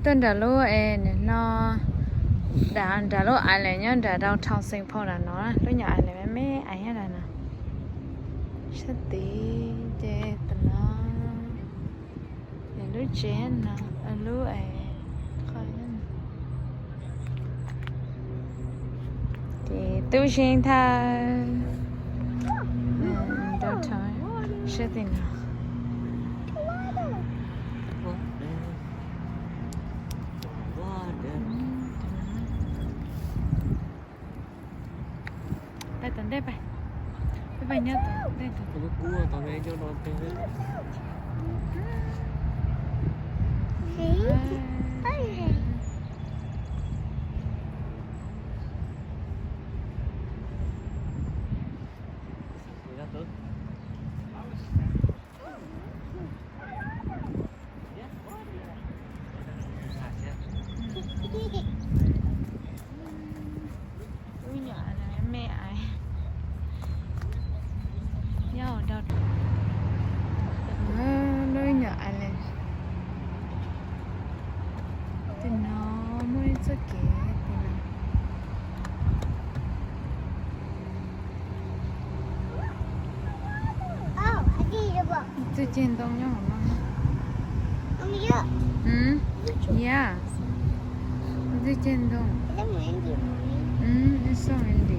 Tuaj nram lub es nim no, nram lub island nyob nram downtown Saint Paul nram no, lub nyuam island me me ais nyob nram no. Sab tid ces tam no, lub tsev no, lub es, ces tub Seeb Thawj, downtown, sab tim no. Pais tom ntej, pais, pais nyob tom ntej. Lub nyuam island me me ais nyob hauv downtown. Lub nyuam island tim no muaj ib txoj kev tim no. Ib txoj ceg ntoo nyob hauv no. Ya, ib txoj ceg ntoo. It's so windy.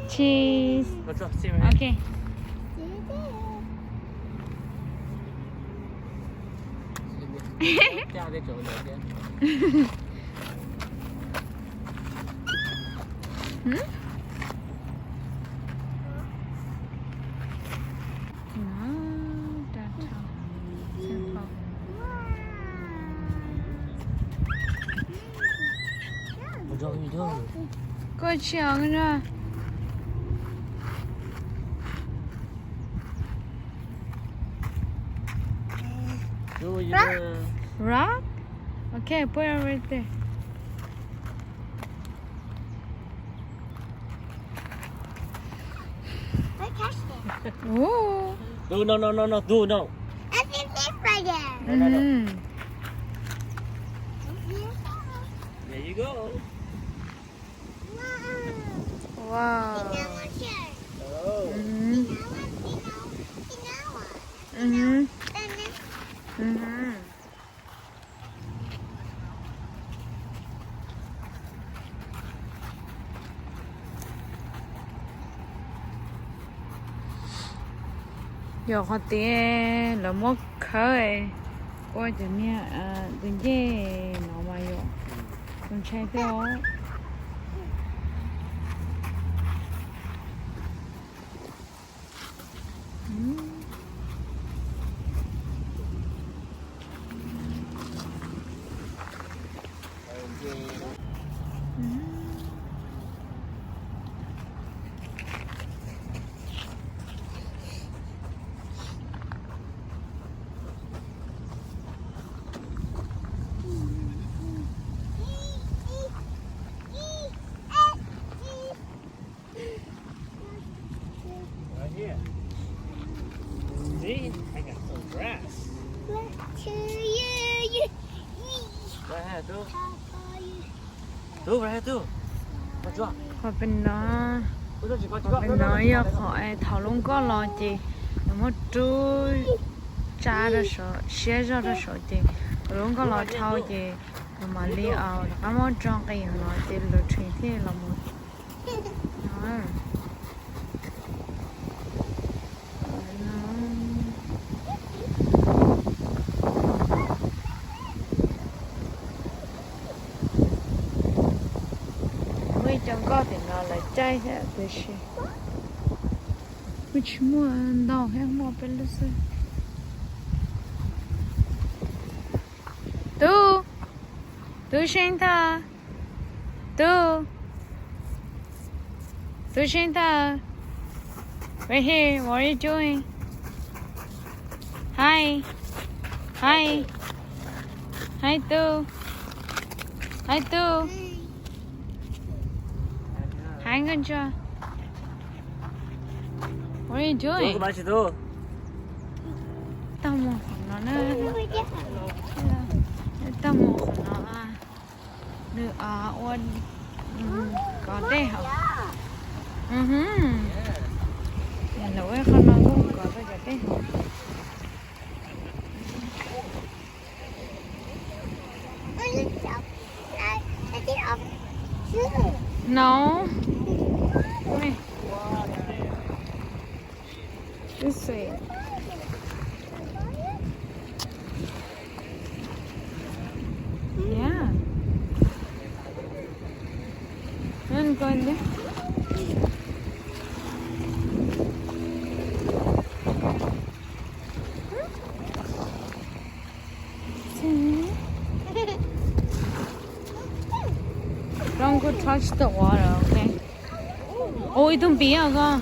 Cheese. Okay. Koj tsis os. Rock? Okay, put it right there. Ooh. Dude, no, no, no, no, dude, no. I think this right there. No, no, no. Mm-hmm. There you go. Wow. Oh. Mm-hmm. Mm-hmm. Mm-hmm. Yog qhov tias lawv muab khawb ua cov niag tus ncej no mas yog tus ntshai thiab os. Right here. See? I got some grass. Right here, too. Too, right here, too. Qhov pem no, qhov pem no yog qhov thaum lub nkoj los ces lawv muab rub tsab rau saum, siab zog rau saum ces thaum lub nkoj los dhau ces lawv mam li rov qab muab tso nqis no ces lawv thiaj los mus. Muaj ib co nkoj tim no lawv caij thiab tiam sis kuj tsis muaj ntau thiab, muaj peb lub xwb. Tub, tub Seeb Thawj, tub, tub Seeb Thawj, right here, what are you doing? Hi, hi, hi tub, hi tub, hi nkauj ntsuag. What are you doing? Tau mus qhov no na. Tau mus qhov no. Nws ua kov dej hov. Lawv ua qhov no kuj kov tau cov dej hov. No. Wait. This way. Yeah. I'm going there. Don't go touch the water, okay? Ui, tus npiv os koj.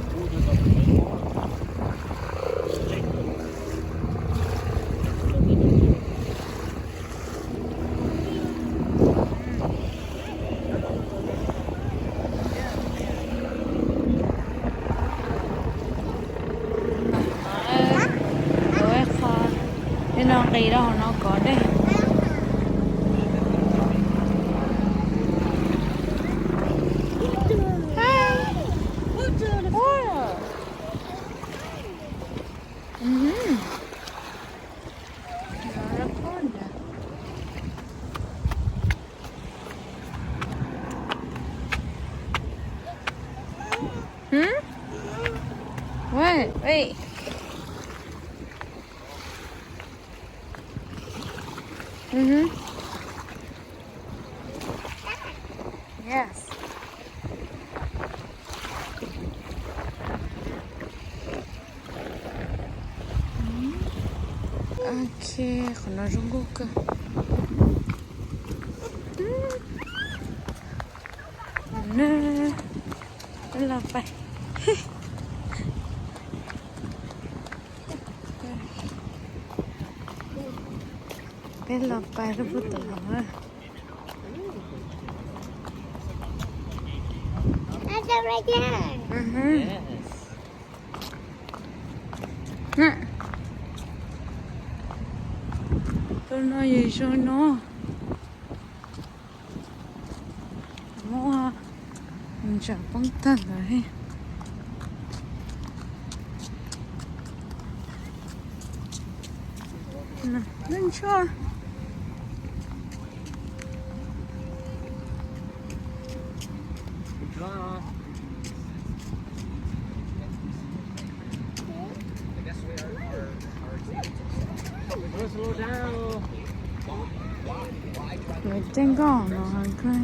Ua qhov no nqis rau hauv no kov dej. Hmm? What? Wait. Mm-hmm. Yes. Ok, qhov no zoo nkauj kawg. Peb los pais. Peb los pais lub pub tom hauv. Tus no yog zoo no. Muab ntsaws poob tag ntawd. Lub ntsuag. Nws tej nkoj no heev kawg.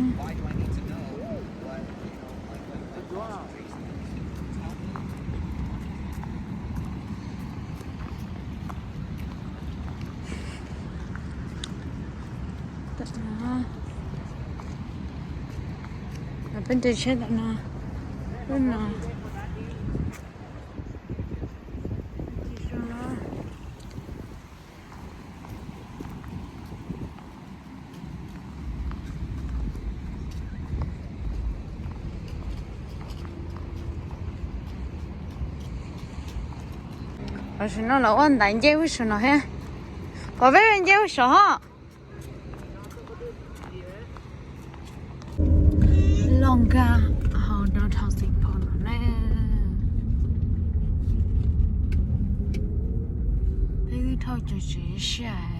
Peb nres tsheb ntawm no, lub no. Tam sim no los ua ntaiv nce hauv saum no thiab. Pom peb nce hauv saum hos. Los nkag hauv downtown Saint Paul no na. Peb twb dhau cov tsev siab.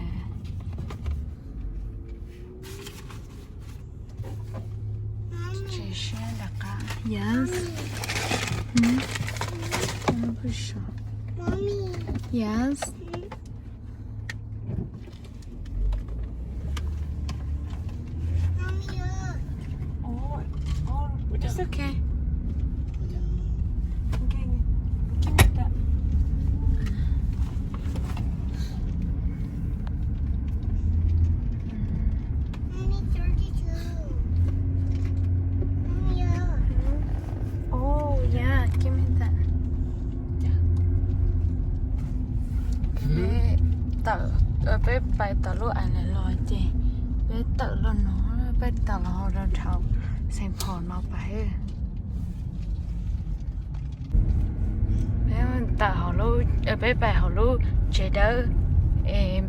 Tsev siab nram qab. Yes. Yes. It's okay. Give me that. Oh, yeah, give me that. Peb tawm, peb pais tau lub island los ces peb tawm los no, peb tawm los hauv downtown Saint Paul no pais. Peb tawm hauv lub, peb pais hauv lub tsev dawb. Es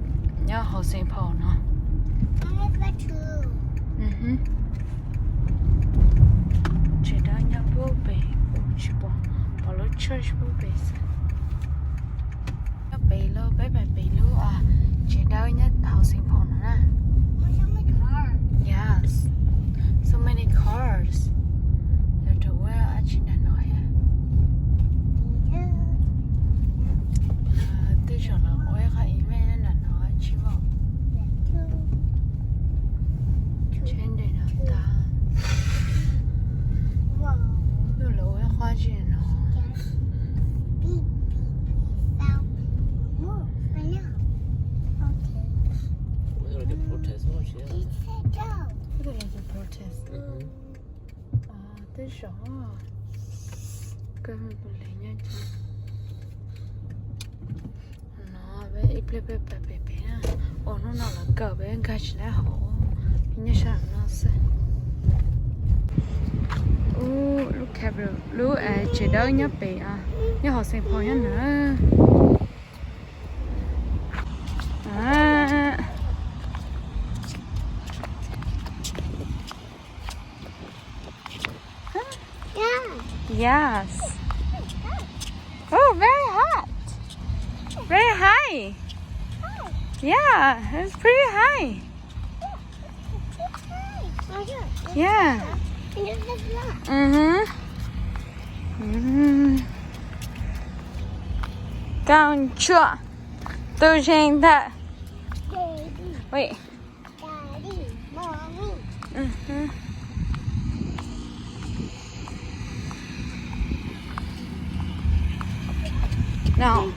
nyob hauv Saint Paul no. Tsev dawb nyob pub pem, tsis pom, pom lub church pub pem xwb. Nyob pem lub, peb pem pem lub tsev dawb nyob hauv Saint Paul no na. Yes, so many cars. Lawv rov ua dab tsi nram no thiab? Tej zaum lawv ua ib qho event nram no tsis pom. Tsheb nres no tas. Yog lawv ua ib qho dab tsi nram no. Protest. Tej zaum kawg kuv le nyob no, ib pliag peb pais pem pem na. Ua hnub no los kawg peb nkag tsis tau hauv, nyob sab no xwb. Ub, lub Capitol, lub tsev dawb nyob pem, nyob hauv Saint Paul nyob na. Yes. Oh, very hot. Very high. Yeah, it's pretty high. Yeah. Mm-hmm. Kaum cuaj tus zeeg ntawm. Wait. No.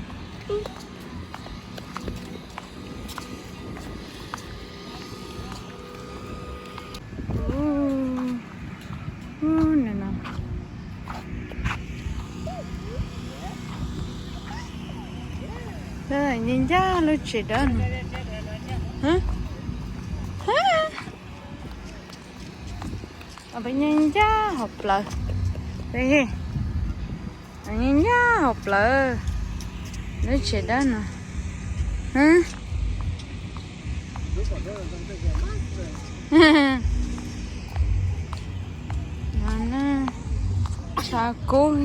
Nyob ncaj lub tsev dawb no. Peb nyob ncaj hauv plawv. Nyob ncaj hauv plawv lub tsev dawb no. Tshav kub.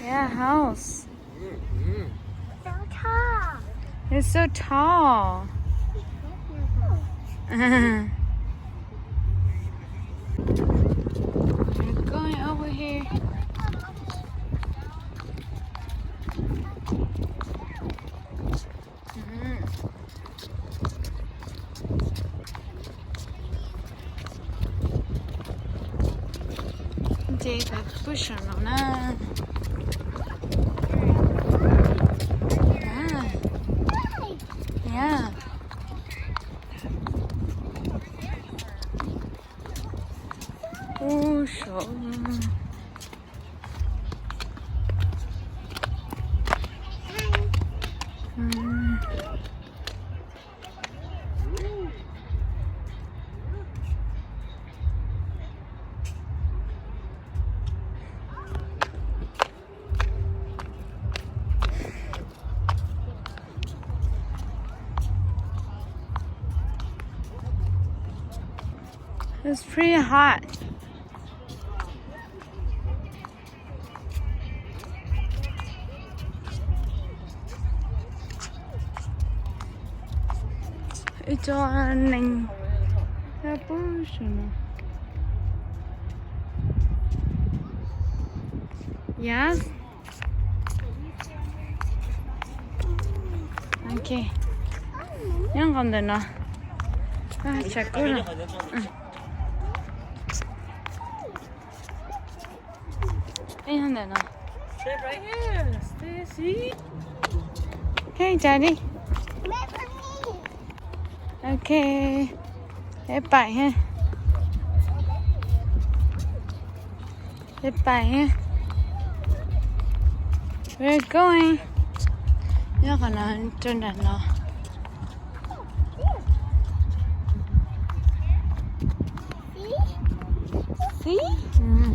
Yeah, house. It's so tall. We're going over here. Ces peb pub saum no na. Yeah. Pub saum. It's pretty hot. Ib co neeg pub saum no. Yes. Ok. Nyob nkaus ntawm no. Tshav kub no. Ib ntawm no. Hey, Daddy. Ok. Peb pais ha. Peb pais ha. We're going. Nyob qhov no, rau nram no. See? Mm.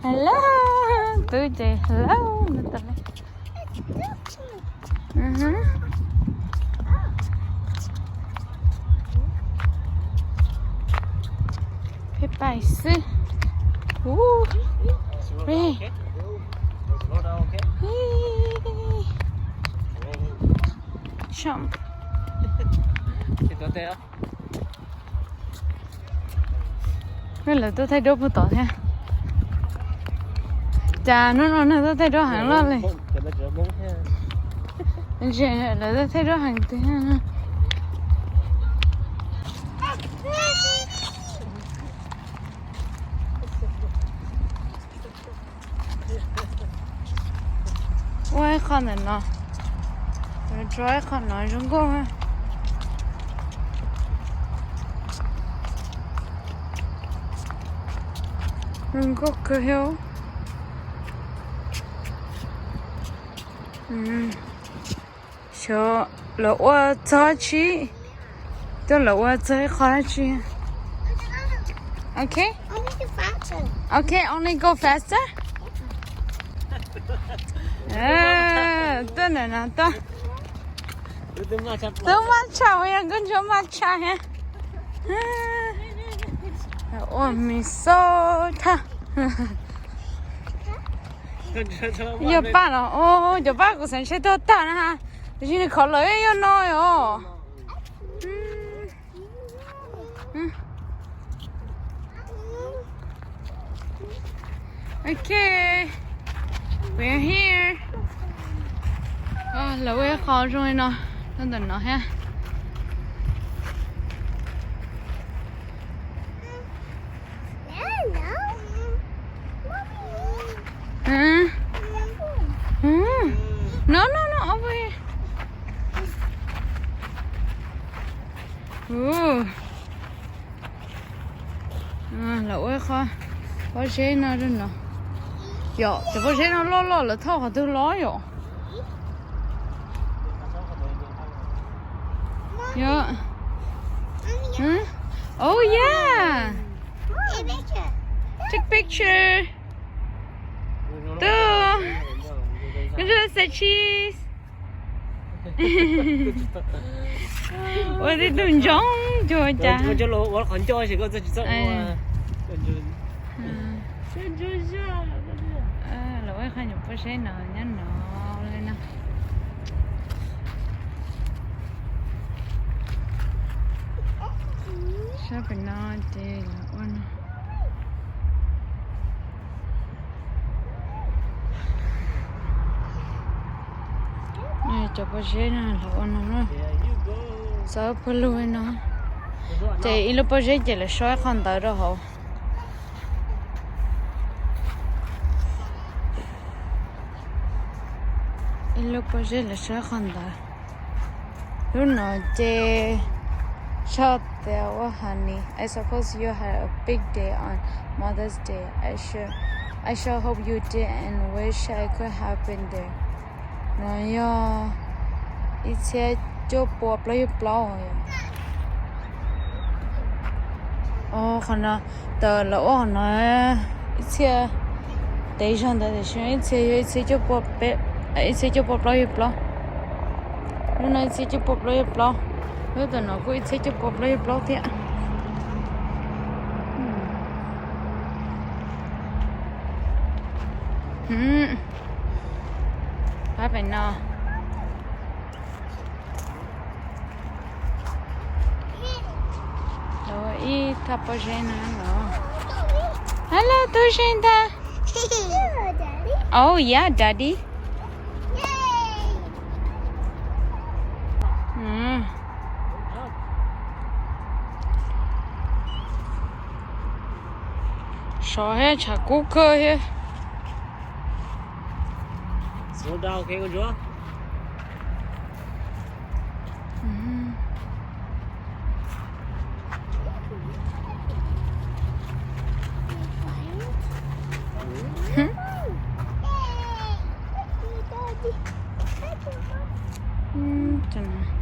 Hello, tub ces hello no tas li. Peb pais xwb. Lawv tuaj thaij duab puag tod thiab. Cas hnub no neeg tuaj thaij duab heev loj li. Lawv tuaj thaij duab heev tiag. Ua ib qho ntawm no, tso ib qho no zoo nkauj. Zoo nkauj kawg thiab. Xyov lawv ua txog tsi, twb lawv ua txog ib qho dab tsi. Okay. Okay, only go faster. Tuaj ntawm no tuaj. Tub maj tshaj, yog nkauj ntsuab maj tshaj thiab. Ua mis xo thaj. Yog paj los, cov paj kuv xav ntshe tuag tag na ha. Tiam sis nws khov lawm yuav no os. Okay, we're here. Lawv ua ib qho zoo li no, rau ntawm no thiab. No, no, no, over here. Lawv ua ib qho pob zeb no rau no. Yog cov pob zeb no loj loj lawv thauj qhov twg los yom? Yog. Oh yeah. Take picture. Tub, koj ntshe xav cheese. Ua tib tug ntsoov cuag cas. Ua qhov ncauj es koj tsis txawj ua. Lawv ua ib qho nyuam pob zeb no nyob no li no. Sab pem no ces lawv ua no. Cov pob zeb no lawv ua no, xav pawg lug li no. Ces ib lub pob zeb ces lawv so ib qho ntawv rau hauv. Ib lub pob zeb lawv so ib qho ntawv. Lub no ces tshaj tias ua, Honey, I suppose you had a big day on Mother's Day. I sure, I sure hope you did and wish I could have been there. No yog ib txhiab cuaj pua plaub caug plaub. Qhov no, tau lawv ua qhov no ib txhia, tes zog ntawd tiam sis ib txhia yog ib txhiab cuaj pua, ib txhiab cuaj pua plaub caug plaub. Lub no ib txhiab cuaj pua plaub caug plaub, lub tam no kuj ib txhiab cuaj pua plaub caug plaub thiab. Pab pem no. Ib thaj pob zeb no los. Hello, tub Zeeg ntag. Oh yeah, daddy. Sov thiab tshav kub kawg thiab. Tus no.